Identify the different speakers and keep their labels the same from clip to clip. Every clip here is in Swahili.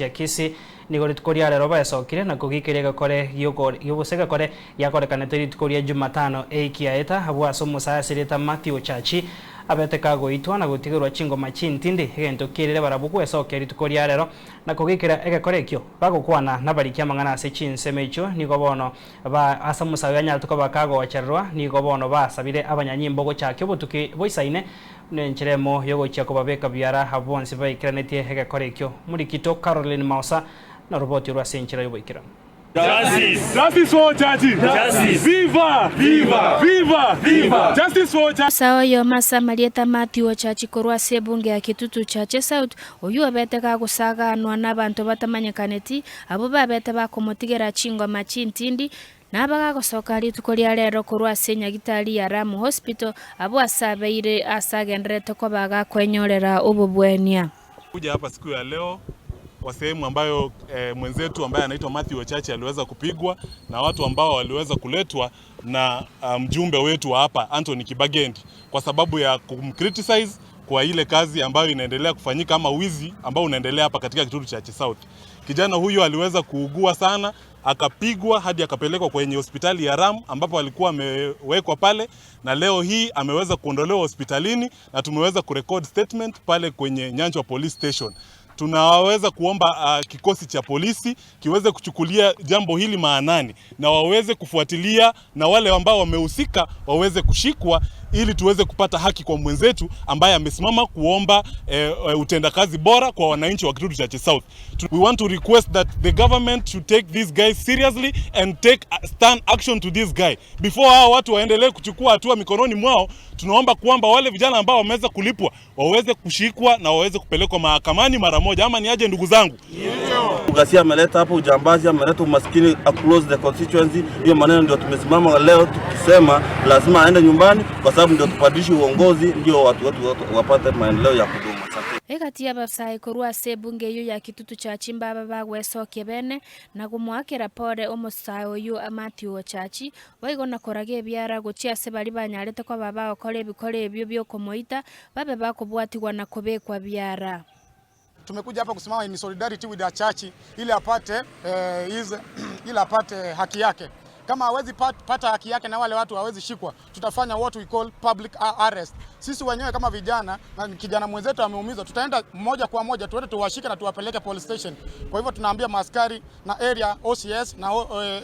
Speaker 1: Ya Kisii nigo rituko ria rero baesokire na kogikeria egekore giogose egekore giakorekanete rituko ria Jumatano eikiaeta abwo ase omosaya ase Matthew Ochachi abete kagoitwa na gotigerwa chingoma chintindi egento kierere barabwo gwesokia rituko ria rero na kogikera egekore ekio bagokwana nabarikia amang'ana ase chinsemo echio nigo bono ba ase omosayo anyarete koba kagochererwa nigo bono basabire abanyanyimbo gochakia obotuki boisaine nencheremo yogochia kobabeka biara abo bonsi baikeranetie egekore ekio. Murikito Caroline Mausa na roboti rwa senchera yoboikera.
Speaker 2: Justice! Justice for Chachi! Justice! Viva! Viva! Viva! Viva! Justice for Chachi!
Speaker 3: Sawa oyomo ase amarieta Mathew Ochachi korwa ase ebunge ya Kitutu Chache South, oyio obete gagosaganwa nabanto batamanyekaneti, abwo babete bakomotigera chingoma chintindi, nabagagosoka rituko ria rero korwa ase enyagitari ya Ram Hospital, abwo ase abeire ase agenderete koba gakwenyorera obobwenia.
Speaker 2: Kuja hapa siku ya leo kwa sehemu ambayo mwenzetu ambaye anaitwa Matthew Ochachi aliweza kupigwa na watu ambao waliweza kuletwa na mjumbe wetu wa hapa Anthony Kibagendi kwa sababu ya kumcriticize kwa ile kazi ambayo inaendelea kufanyika ama wizi ambao unaendelea hapa katika Kitutu Chache South. Kijana huyu aliweza kuugua sana, akapigwa hadi akapelekwa kwenye hospitali ya Ram ambapo alikuwa amewekwa pale, na leo hii ameweza kuondolewa hospitalini na tumeweza kurecord statement pale kwenye Nyanchwa Police Station. Tunaweza kuomba kikosi cha polisi kiweze kuchukulia jambo hili maanani na waweze kufuatilia na wale ambao wamehusika waweze kushikwa ili tuweze kupata haki kwa mwenzetu ambaye amesimama kuomba utendakazi bora kwa wananchi wa Kitutu Chache South. We want to request that the government should take this guy seriously and take stern action to this guy before hao watu waendelee kuchukua hatua mikononi mwao. Tunaomba kwamba wale vijana ambao wameweza kulipwa waweze kushikwa na waweze kupelekwa mahakamani mara moja, ama ni aje ndugu zangu?
Speaker 4: Ghasia ameleta hapo, ujambazi ameleta umaskini across the constituency. Hiyo maneno ndio tumesimama leo tukisema lazima aende nyumbani, kwa sababu ndio tubadilishe uongozi, ndio watu wetu wapate maendeleo ya kudumu. Asante.
Speaker 3: Egati y'abasae korwa ase ebunge eywo ya Kitutu Chache mbaba bagwesokia bene na gomoakera pore omosae oyo Matthew Ochachi boigo na koraga ebiara gochia ase baria banyarete koba bagokora ebikoro ebio biokomoita babe bakobwatigwa na kobekwa biara.
Speaker 5: Tumekuja hapa kusimama in solidarity with Achachi ili apate ili apate haki yake. Kama hawezi pata haki yake na wale watu hawezi shikwa, tutafanya what we call public arrest. Sisi wenyewe kama vijana na kijana mwenzetu ameumizwa, tutaenda moja kwa moja tuende tuwashike na tuwapeleke police station. Kwa hivyo tunaambia maaskari na area OCS na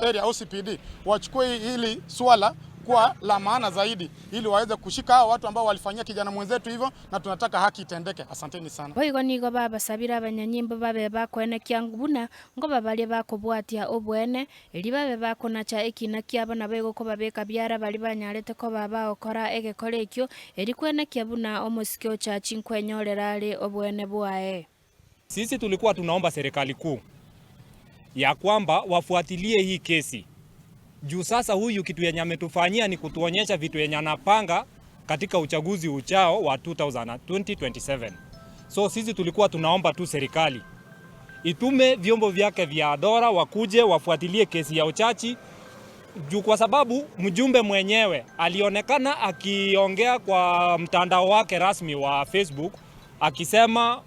Speaker 5: area OCPD wachukue hili swala kuwa la maana zaidi ili waweze kushika hao watu ambao walifanyia kijana mwenzetu hivyo, na tunataka haki itendeke. Asanteni sana.
Speaker 3: Boigo nigo babasabire abanyanyimbo babe bakoenekia buna ngo babaria bakobwatia obwene eri babe bakonacha ekina kiabo nabo egokobabeka biara bari banyarete koba bagokora egekore ekio eri kwenekia buna omosike Ochachi nkwenyorera are obwene bwaye.
Speaker 6: Sisi tulikuwa tunaomba serikali kuu ya kwamba wafuatilie hii kesi juu sasa huyu kitu yenye ametufanyia ni kutuonyesha vitu yenye anapanga katika uchaguzi uchao wa 2027. So sisi tulikuwa tunaomba tu serikali itume vyombo vyake vya dola wakuje wafuatilie kesi ya Ochachi juu kwa sababu mjumbe mwenyewe alionekana akiongea kwa mtandao wake rasmi wa Facebook akisema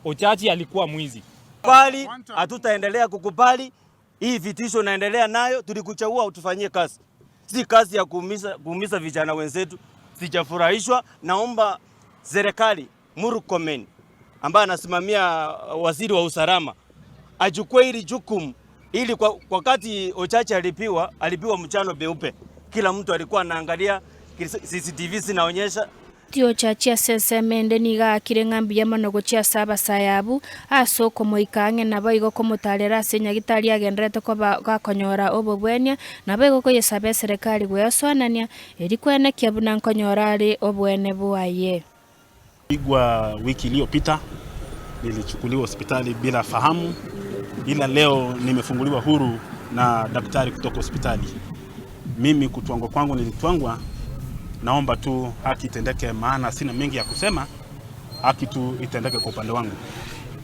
Speaker 6: Ochachi alikuwa mwizi.
Speaker 4: Bali hatutaendelea kukubali hii vitisho naendelea nayo. Tulikuchagua utufanyie kazi, si kazi ya kuumiza vijana wenzetu. Sijafurahishwa. Naomba serikali Murkomen ambaye anasimamia waziri wa usalama achukue hili jukumu, ili kwa wakati Ochachi alipiwa mchano beupe, kila mtu alikuwa anaangalia CCTV zinaonyesha.
Speaker 3: Ochachi ase ensemo ende nigo aakire ng'a mbuya mono gochia ase abasae abwo ase okomoika ang'e nabo igo komotarera ase nyagitari agenderete koba gakonyora obobwenia nabo igo koyesaba eserikali gwesoanania eri kwenekia buna nkonyora are obwene bwaye.
Speaker 7: Pigwa wiki iliyopita nilichukuliwa hospitali bila fahamu, ila leo nimefunguliwa huru na daktari kutoka hospitali. Mimi kutwangwa kwangu nilitwangwa, naomba tu haki itendeke, maana sina mengi ya kusema, haki tu itendeke kwa upande wangu.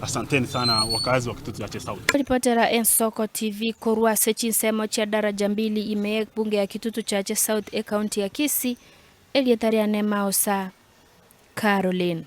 Speaker 7: Asanteni sana wakazi wa Kitutu Chache South.
Speaker 3: Ripotera Ensoko TV korwa ase chinsemo chia daraja mbili ime bunge ya Kitutu Chache South e county ya Kisii, Elietariane Maosa Caroline.